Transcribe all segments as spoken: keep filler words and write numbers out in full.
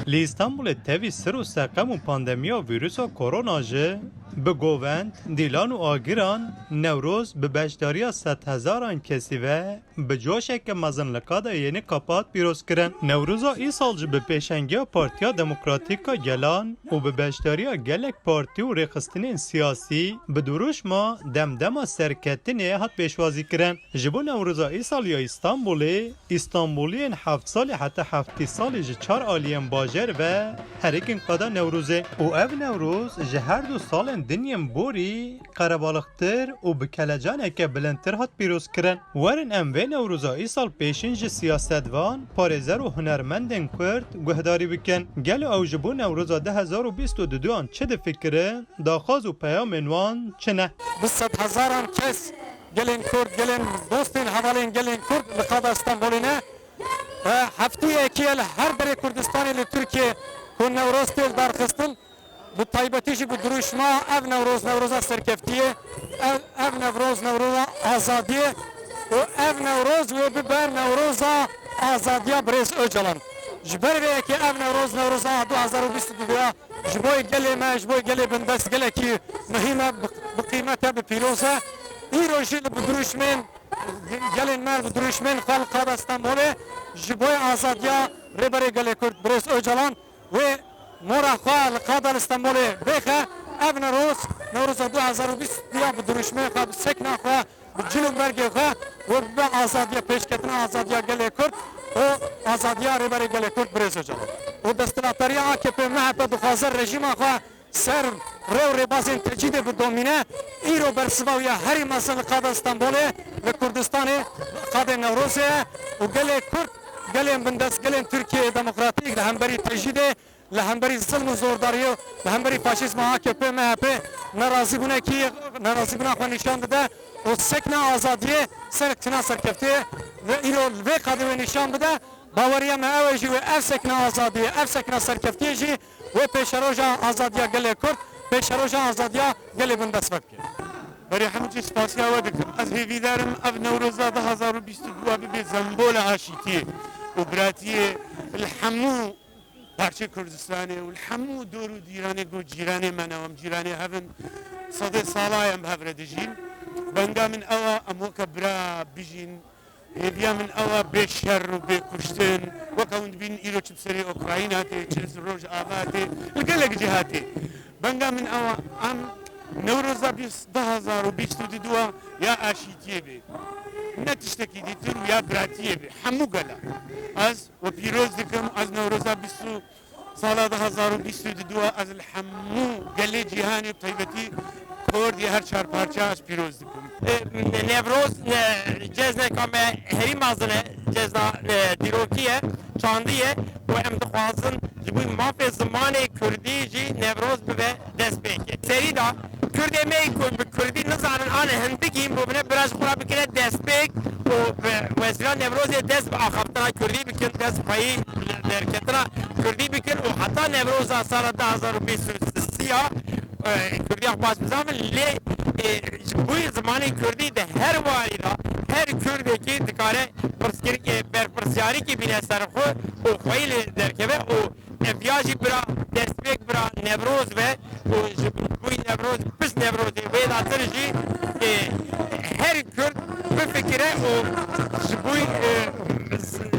Li Îstanbulê tevî sir û seqem û pandemiya vîrusa korona jî bi govend, dîlan û agiran Newroz bi beşdariya sedhezaran kesî ve bi coşeke mezin li qada Yeni Kapı hat pîroz kirin. Newroza îsal jî bi pêşengiya Partiya Demokratîk a Gelan û bi beşdariya gelek partî û rêxistinên siyasî bi dirûşma Demdema Serketinê hat pêşwazî kirin. Ji bo Newroza îsal ya Îstanbulê, Îstanbuliyên heft salî heta heftî salî ji çar aliyên bajêr ve herêkin qada Newrozê û ev Newroz ji her du salên din yên borî qerebalixtir û bi kelecaneke bilindtir hat pîrozkirin. Werin em vê Newroza îsal pêşîn ji siyasetvan, parêzer û hunermendên Kurd guhdarî bikin. Gelo ew ji bo Newroza du hezar û bîst û duduyan çi difikirin? Daxwaz û peyamên wan çi ne? Bi sedhezaran kes gelên Kurd, gelên dostên hevalên gelên Kurd li qada Stenbolê ne. E, heftiyekî ye li her derê Kurdistanê li Tirkiyê ku Newroz tê lidarxistin. Bi taybetî jî bi dirûşma ev Newroz, Newroza serkeftiyê, ev, ev Newroz, Newroza azadiyê û ev Newroz wê bibe Newroza azadiya birêz Ocalan. Ji ber vê yekê ev Newroz, Newroza du hezar û bîst û du ya ji bo gelê me, ji bo gelê bindest gelekî muhîm e, bi, bi qîmet e, bi pîroz e. Îro jî li bi dirûşmên gelên me, bi dirûşmên xwe li qada Stenbolê ji bo azadiya Rêberê Gelê Kurd birêz Ocalan wê mora xwe li qada li Stenbolê bêxe. Ev Newroz, Newroza du hezar û bîst ya bi dirûşmê xwe, bi sekna xwe, bi cil û bergê xwe wê bibe azadiya, pêşketina azadiya gelê Kurd û azadiya Rêberê Gelê Kurd birêz Ocalan. Û desthilatdariya A K P M H P dixwaze rejîma xwe ser rê û rêbazên tecrîdê bidomîne. Îro bersiva wî ya herî mezin li qada Stenbolê, li Kurdistanê, qadê Newrozê ye û gelê Kurd, gelên bindest, gelên Tirkiyeyê demokratîk li hemberî tecrîdê, li hemberî zilm û zordariyê û li hemberî faşîzma A K P M H P nerazîbûnekî, nerazîbûna xwe nîşan dide û sekna azadiyê ser tina serkeftiyê ve îro li vê qadê wê nîşan bide. Baweriya me ew e jî wê ev sekna azadiyê, ev sekna serkeftiyê jî wê pêşeroja azadiya gelê Kurd, pêşeroja azadiya gelê bindest ve bike. Berê hemû cî spasiya we dikim. Ez hêvîdar im ev Newroza du hezar û bîst û du bibe zembola aşîtiyê û biratiyê li hemû parçeyê Kurdistanê û li hemû dor û dîranê ku cîranê me ne, em cîranê hev in, sedê sala em bi hev re dijîn. Benga min ew e, em weke bira bijîn. Hêviya min ew e bê şer û bê kuştin. Weke hûn dibînin îro çi bi serê Ukrayna tê, çi li Rojava tê, li gelek cihê tê. Benga min ew e, em Newroza bîst, du hezar û bîst û du ya aşîtiyê bê. Ne tiştekî dîtir û ya biratiyê bê. Hemû gela. Ez we pîroz dikim, ez Newroza bîst û sala du hezar û bîst û du ez li hemû gelê cîhanê bi taybetî Kurd yê her çar parça ez pîroz dikim. E, Newroz, e, cezneka me herî mezin e, cezna, e, dîrokî ye, çandî ye û em dixwazin ji bo mafê zimanê kurdî jî Newroz bibe destpêkê. Serî de Kurdê me ku bi kurdî nizanin an hindik in, bo bine bira ji xwe re bikire destpêk û bi wesîla Newrozê dest bi axaftina kurdî bikin, dest xweyî derketina kurdî bikin û heta Newroza sala du hezar û bîst û sê ya, e, kurdiya xwe baş bizavin, lê, e, ji bo zimanê kurdî di her warî de her kurdekî dikare pirsgirêk, e, berpirsyarîkî bîne ser xwe û xweyî lê derkeve û Ev ya jî bira, destpêk bira Newroz be û ji bo Newroz, pişt Newrozê wê datir jî, e, her Kurd bifikire û ji bo, e, z-,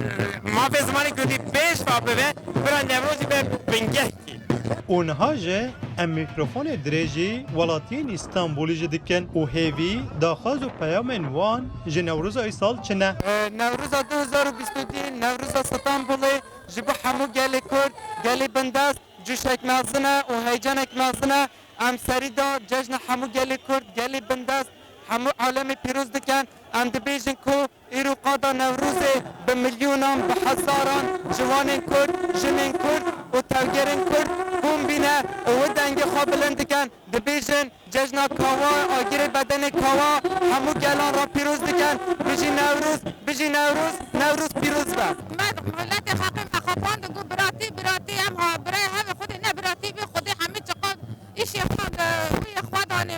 mafê zimanê Kurdî pêş ve bibe, bira Newrozî be bingehkî. Û niha jî em mîkrofonê dirêjî welatiyên Îstanbulî jî dikin û hêvî, daxwaz û peyamên wan ji Newroza îsal çi ne? E, Newroza du hezar û bîst û du, Newroza Stenbolê, ji bo hemû gelê Kurd, gelê bindest, cûşek mezin e û heyecanek mezin e. Em serî da cejna hemû gelê Kurd, gelê bindest, hemû alemê pîroz dikin. Em dibêjin ku îro qada Newrozê bi milyonan, bi hezaran ciwanên Kurd, jinên Kurd û tevgerên Kurd kom bîne û wê dengê xwe bilind dikin. Dibêjin, Cejna Kawa, agirê bedenê Kawa hemû gelan re pîroz dikin. Bijî Newroz, bijî Newroz, Newroz pîroz be. Me miletê xeqê me xapandin ku biratî, biratî em ha birayê hev e, Xwedê ne biratî be, Xwedê hemî çiqas îşê xwe, e, wî xwe danê,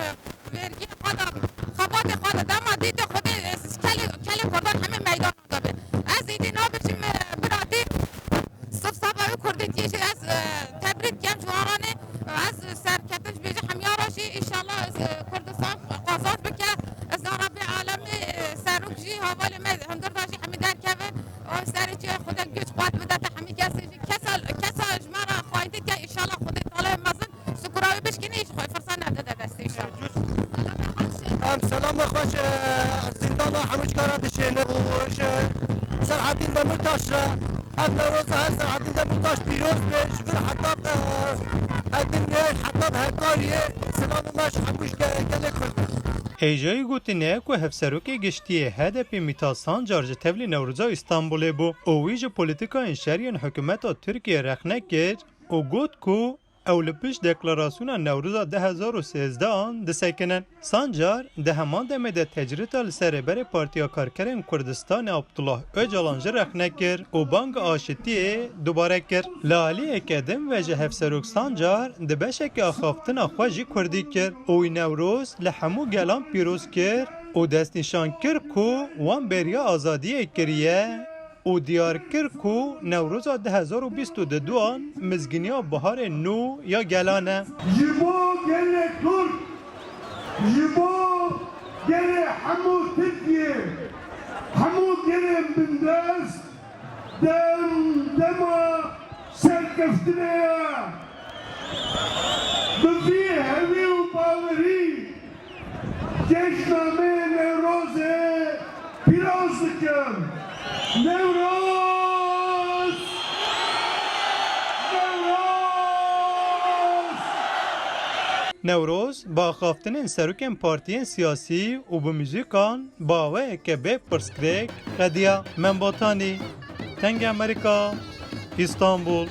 vergiyê xwe da, xebatê xwe da. Dema dîtê Xwedê, e, kelê, kelê Kurdan hemî meydan de be. Ez îdî nabêjim, e, biratî, sif seba Kurdîtiyê jî ez, e, tebrik dikem ji wan re. Ez serketin ji bêjî hemiya re jî, înşallah, e, Kurdistan qazanc bike. Ez a Rebbê alemê, e, serok jî, hevalê me hundir de jî hemî derkevin. Û serê çi Xwedê güç quwet bide te hemî kesê jî. Kesa, kesa ji me re xayîntî dike, înşallah Xwedê Teala mezin Sukura wê bişkînî, ji xwe firsa nede de destê şer. Em selama xwe ji zîndana Hemûcka re dişêne û ji Serhedîn Demirtaş re, ev Newroza her Serhedîn Demirtaş pîroz be, ji vir heta, e, Edirneyê, heta Hekariyê, silamê me ji hemû ji ge-, gelê Kurd. Hêjayî gotinê ku Hevserokê Giştî yê H D P Mîta Sancar ji tevlî Newroza Îstanbulê bû û wî ji polîtîkayên şer yên hikûmeta Tirkiyê rexne kir û got ku ew li pişt deklarasyona Newroza du hezar û sêzdeh an disekinin. Sancar di heman demê de tecrîta li ser Rêberê Partiya Karkerên Kurdistanê Abdullah Ocalan jî rexne kir û banga aşitiyê dubare kir. Li aliyeke din ve jî Hevserok Sancar di beşekî axaftina xwe jî kurdî kir û wî Newroz li hemû gelan pîroz kir û destnîşan kir ku wan bêriya azadiyê kiriye û diyar kir ku Newroza du hezar û bîst û du an mizgîniya biharê nû ya gelan e. Ji bo gelê Kurd, ji bo gelê hemû Tirkiyê, hemû gelên bindest, dem dema serkeftinê ye. Bi vî hevî û bawerî, Cejna me Newrozê pîroz dikim. Newroz! Newroz! Newroz bi axaftinên serokên partiyên siyasî û bi muzîkan bi awayeke bê pirsgirêk qediya. Membatanî, Dengê Amerîka, Îstanbul.